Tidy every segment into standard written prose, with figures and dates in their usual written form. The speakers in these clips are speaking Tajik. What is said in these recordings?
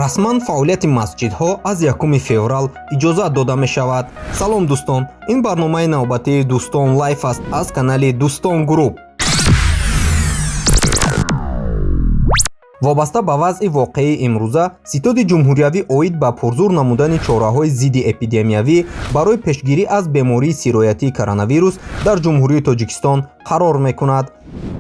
Расман фаъолияти масҷидҳо аз 1 феврал иҷозат дода мешавад. Салом, дӯстон, ин барномаи навбатии «Дӯстон Лайф» аст аз канали «Дӯстон Груп». Вобаста ба вазъи воқеии имрӯза, Ситоди ҷумҳуриявӣ оид ба пурзур намудани чораҳои зидди эпидемиявӣ барои пешгирӣ аз бемории сироятии коронавирус дар Ҷумҳурии Тоҷикистон қарор мекунад.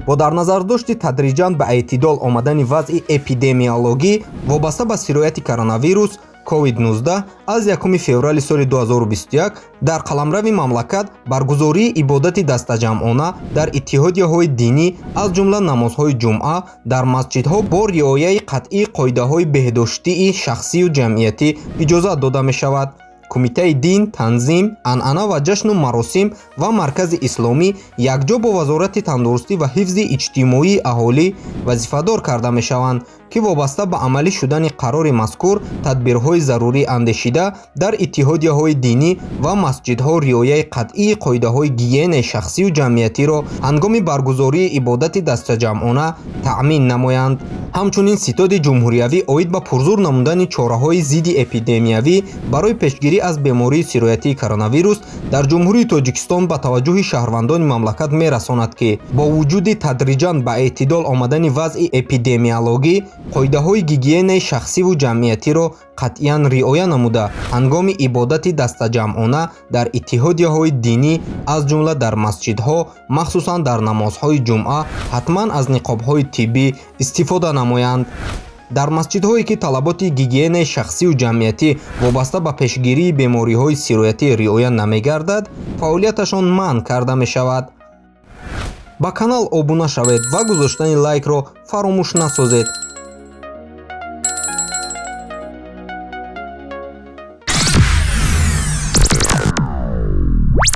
Бо дар назардошти тадриҷан ба эътидол омадани вазъи эпидемиологӣ вобаста ба сирояти коронавирус COVID-19, аз 1 феврали соли 2021 дар қаламрави мамлакат баргузории ибодати дастаҷамъона дар иттиҳодияҳои динӣ, аз ҷумла намозҳои ҷумъа дар масҷидҳо, бо риояи қатъии қоидаҳои беҳдоштии шахсию ҷамъиятӣ иҷозат дода мешавад. Кумитаи дин, танзим, анъана ва ҷашну маросим ва Маркази исломӣ якҷо бо Вазорати тандурустӣ ва ҳифзи иҷтимоии аҳолӣ вазифадор карда мешаванд, ки вобаста ба амалӣ шудани қарори мазкур тадбирҳои зарурӣ андешида, дар иттиҳодияҳои динӣ ва масҷидҳо риояи қатъии қоидаҳои гигиенаи шахсию ҷамъиятиро ҳангоми баргузории ибодати дастаҷамъона таъмин намоянд. Ҳамчунин, Ситоди ҷумҳуриявӣ оид ба пурзур намудани чораҳои зидди эпидемиявӣ барои пешгирӣ аз бемории сироятии коронавирус дар Ҷумҳурии Тоҷикистон ба таваҷҷӯҳи шаҳрвандони мамлакат мерасонад, ки бо вуҷуди тадриҷан ба эътидол омадани вазъи эпидемиологӣ, қоидаҳои гигиенаи шахсиву ҷамъиятиро қатъиян риоя намуда, ҳангоми ибодати дастаҷамъона дар иттиҳодияҳои динӣ, аз ҷумла дар масҷидҳо, махсусан дар намозҳои ҷумъа, ҳатман аз ниқобҳои тиббӣ истифода намоянд. Дар масҷидҳое, ки талаботи гигиенаи шахсию ҷамъиятӣ вобаста ба пешгирии бемориҳои сироятӣ риоя намегардад, фаъолияташон манъ карда мешавад. Ба канал обуна шавед ва гузоштани лайкро фаромӯш насозед.